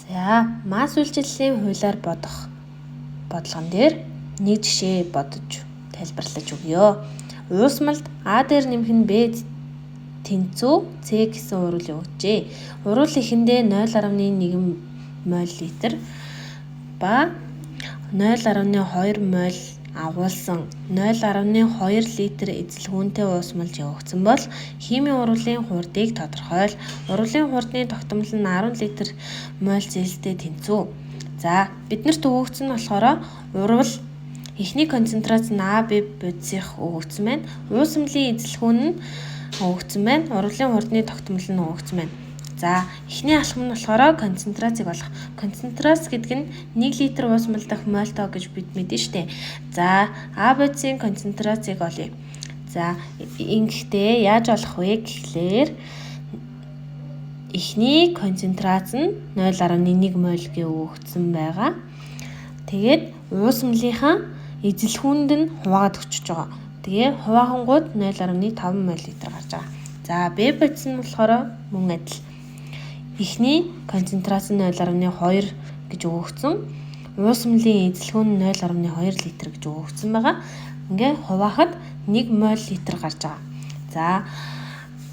За, масс үйлчиллийн хуулиар бодох бодлогон дээр нэг жишээ бодож тайлбарлаж өгье. Уусмалд А дээр нэмэх нь Б тэнцүү С гэсэн уруул явуулжээ. Уруул эхэндээ 0.1 моль литр ба 0.2 моль агуулсан 0.2 литр эзэлхүүнтэй уусмалж явагдсан бол химийн уруулын хурдыг тодорхойл. Уруулын хурдны тогтмол нь 10 литр моль зээлтэй тэнцүү. За, биднэрт өгөгдсөн нь болохоор урвал эхний концентрац нь А, Б бодисынх өгөгдсөн байна. Уусмалын эзэлхүүн нь өгөгдсөн байна. Урвалын хурдны тогтмол нь өгөгдсөн байна. За, эхний алхам нь болохоор концентрацийг олох. Концентрац гэдэг нь 1 литр уусмал дах моль тоо гэж бид мэднэ штэ. За, А бодисын концентрацийг олъё. За, ингэхдээ яаж олох вэ гэхлээр эхний концентрац нь 0.1 моль гэж өгөгдсөн байгаа. Тэгээд уусмалынхаа эзэлхүүнд нь хуваагаад өчөж байгаа. Тэгээ хуваахангууд 0.5 моль литр гарч байгаа. За, Б бодис нь болохоор мөн адил. Эхний концентрац нь 0.2 гэж өгөгдсөн. Уусмалын эзэлхүүн нь 0.2 литр гэж өгөгдсөн байгаа. Ингээ хуваахад 1 моль литр гарч байгаа. За,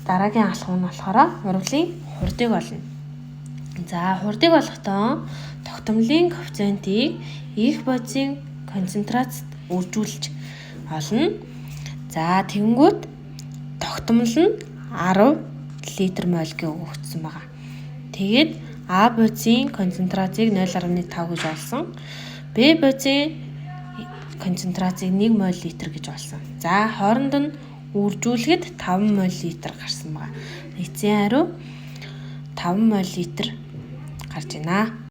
дараагийн алхам нь болохоор урвалын хурдыг олно. За, хурдыг олохдоо тогтмолын коэффициентийг их бодисын концентрацид үржүүлж олно. За, тэгэнгүүт тогтмол нь 10 литр моль гэж өгөгдсөн байгаа. Тэгээд А бодисын концентрацийг 0.5 гэж олсон. Б бодисын концентрацийг 1 моль литр гэж олсон. За, хооронд нь үржүүлэхэд 5 моль литр гарсан байгаа. Эцсийн хариу 5 моль литр гарч байна.